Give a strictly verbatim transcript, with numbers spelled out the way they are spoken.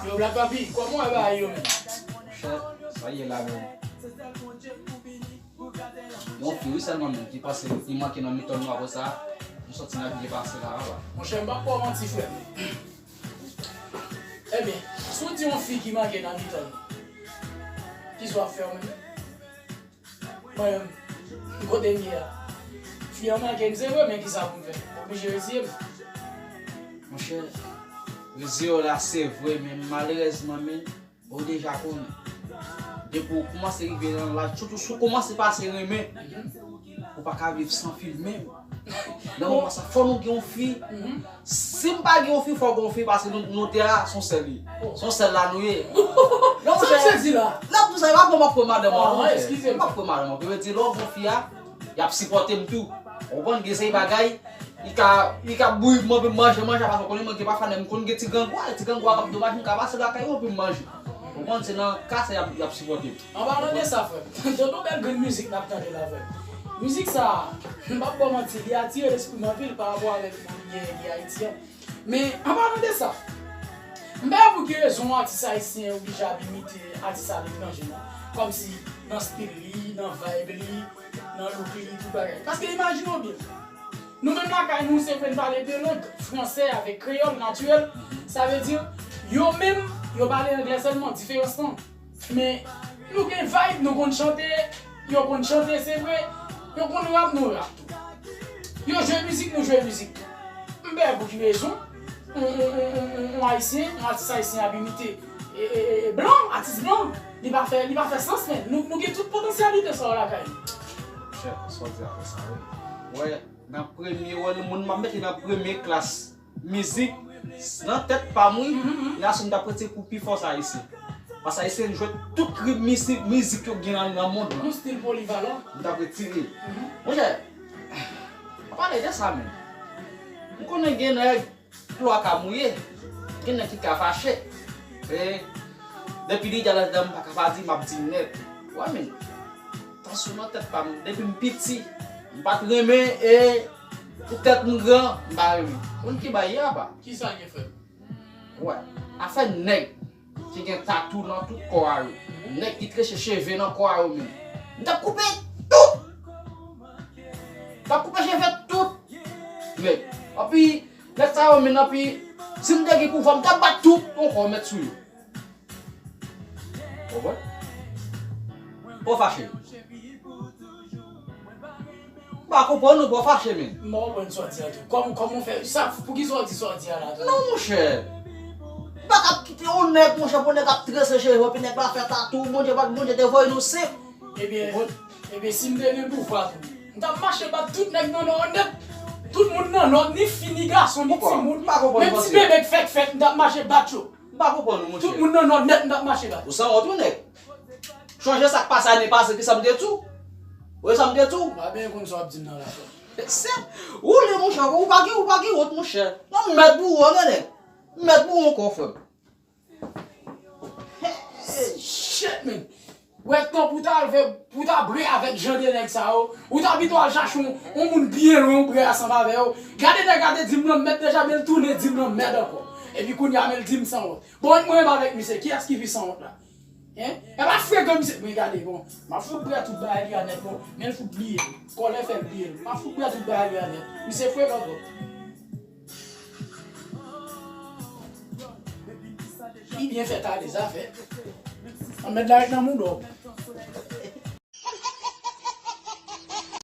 Yo, Black Papi, kòman w wè bagay yo menm? Monchè, sa ye la menm. Yon fi wi sèlman menm ki panse li manke nan mitan nou, apre sa, nou sòti nan byen pase la, apa. Monchè, m p ap ba w manti, frè m. Ebyen, si w di yon fi ki manke nan mitan nou, kisa w ap fè w menm? Mwen menm, kote m ye a, fi an manke m, se vre, men kisa pou m fè? Oblije reziye m. Monchè, reziye w la se vre, men malerèzman, men, ou deja konnen. Depi w kòmanse rive nan laj, sitou si w kòmanse pase renmen, ou pa ka viv san fi l menm. Nan moman sa, fò nou gen yon fi. Si m pa gen yon fi, fò w gen yon fi, paske nou, nou te a, se yon sèl li. Se yon sèl la nou ye. Non, Sa m monchè, sezi la. N ap di sa, e pa pou m ap pran madanm an, Ah, non, monchè. Eskize m. M ap pran madanm an. Pou yo di, lè w gen yon fi a, y ap sipòte m tou. Ou konprann, gen seri bagay, li ka, li ka bouyi mwen pou m manje, manje, paske w konnen mwen gen pafwa, m konn gen ti grangwa, ti grangwa k ap domaj, m ka pase lakay yo pou m manje. Ou konprann, se nan ka sa y ap, y ap sipòte m. An palan de sa, frè m, tonton bèl grenn mizik n ap tande la, frè m. Mizik sa a, m p ap ba w manti, li atire lespri m anpil pa rapò avèk moun li ye, li ayisyen. Men, an palan de sa, m pa wè pou ki rezon atis ayisyen oblije ap imite atis aletranje, non. Kòmsi nan stil li, nan vibe li, nan look li, tout bagay. Paske imajine w byen. Nou menm lakay nou, se vre n pale de lang, fransè avèk kreyòl natirèl. Sa vle di, yo menm, yo pale anglè sèlman, diferans lan. Men, nou gen vibe, nou konn chante, yo konn chante, se vre, yo konn rap, nou rap tou. Yo jwe mizik, nou jwe mizik tou. M pa wè pou ki rezon, yon, yon, yon, yon, yon, yon ayisyen, yon atis ayisyen ap imite e, e, e, e blan, atis blan, li pa fè, li pa fè sans, men nou, nou gen tout potansyalite sa yo lakay nou. Chè, sa w di a fè sa, wi. Wè, nan premye, wè, moun m ap mete nan premye klas mizik, nan tèt pa m, wi, la si m t ap retire pou pifòs ayisyen. Paske ayisyen jwe tout ri-, mizik, mizik yo gen nan, nan mond lan. Nou stil polivalan. M t ap retire. Monchè, pa pale de sa, men. M konnen gen nèg, dlo a ka mouye. Gen nèg ki ka fache. E, depi li di a ladan m pa ka pa di, m ap di nèg. Wè, men. Tansyon nan tèt pa m, depi m piti, m pa t renmen, e, poutèt m gran, m pa renmen. Konn ki bagay ye, apa? Kisa gen fè? Wè, afè nèg ki gen tatou nan tout kò a yo. Nèg ki treche cheve nan kò a yo menm. M t ap koupe tout. M t ap koupe cheve tout nèg. Anpi, nèg sa yo menm, anpi, si m te gen pouvwa, m t ap bat tout yon kò mèt sou yo. Konprann? Ou fache. M pa konprann ou, ou fache, men. M pa konprann sa w di a tou. Kòm, kòman w fè sa, poukisa w di sa w di a la tou? Non, monchè. M pa ka kite yon nèg, monchè, pou nèg ap trese cheve, epi nèg la fè tatou, Bondye pa, Bondye te voye nou senp. Ebyen, ebyen, si m te gen pouvwa tou, m t ap mache bat tout nèg nan Nò nèt. Tout moun nan Nò, ni fi, ni gason, ni timoun, menm ti bebe k fèk fèt, m t ap mache bat yo. M pa konprann ou, monchè. Tout moun nan Nò nèt, m t ap mache bat. Ou sanwont, wi, nèg. Chonje sa k pase ane pase, kisa m te di w? Ou wè sa m te di w? M pa byen konn sa w ap di m nan la, frè. Se, ou li, monchè, ou pa gen, ou pa gen wont, monchè. Non, m mèt boure w, non, nèg. M mèt boure w ankò, frè m. Shit, man. Ou wè tan pou w ta leve, pou w ta bre avèk jan de nèg sa yo, ou ta pito al chache yon, yon moun byen lwen, ou bre ansanm avè yo. Gade nèg la te di m lanmèd deja, men l tounen di m lanmèd ankò. Epi kounye a, men l di m sanwont. Bon, mwen menm avèk misye, kiyès ki pi sanwont la? Hein? E pa frekan misye, men gade, bon, m ap fout bre tout bagay li a nèt, bon, men l fout bliye l. Kòlè fè l bliye l. M ap fout bre tout bagay li a nèt. Misye frekan twòp. Li byen fèt ale zafè. Lanmèd la ret nan mouda w.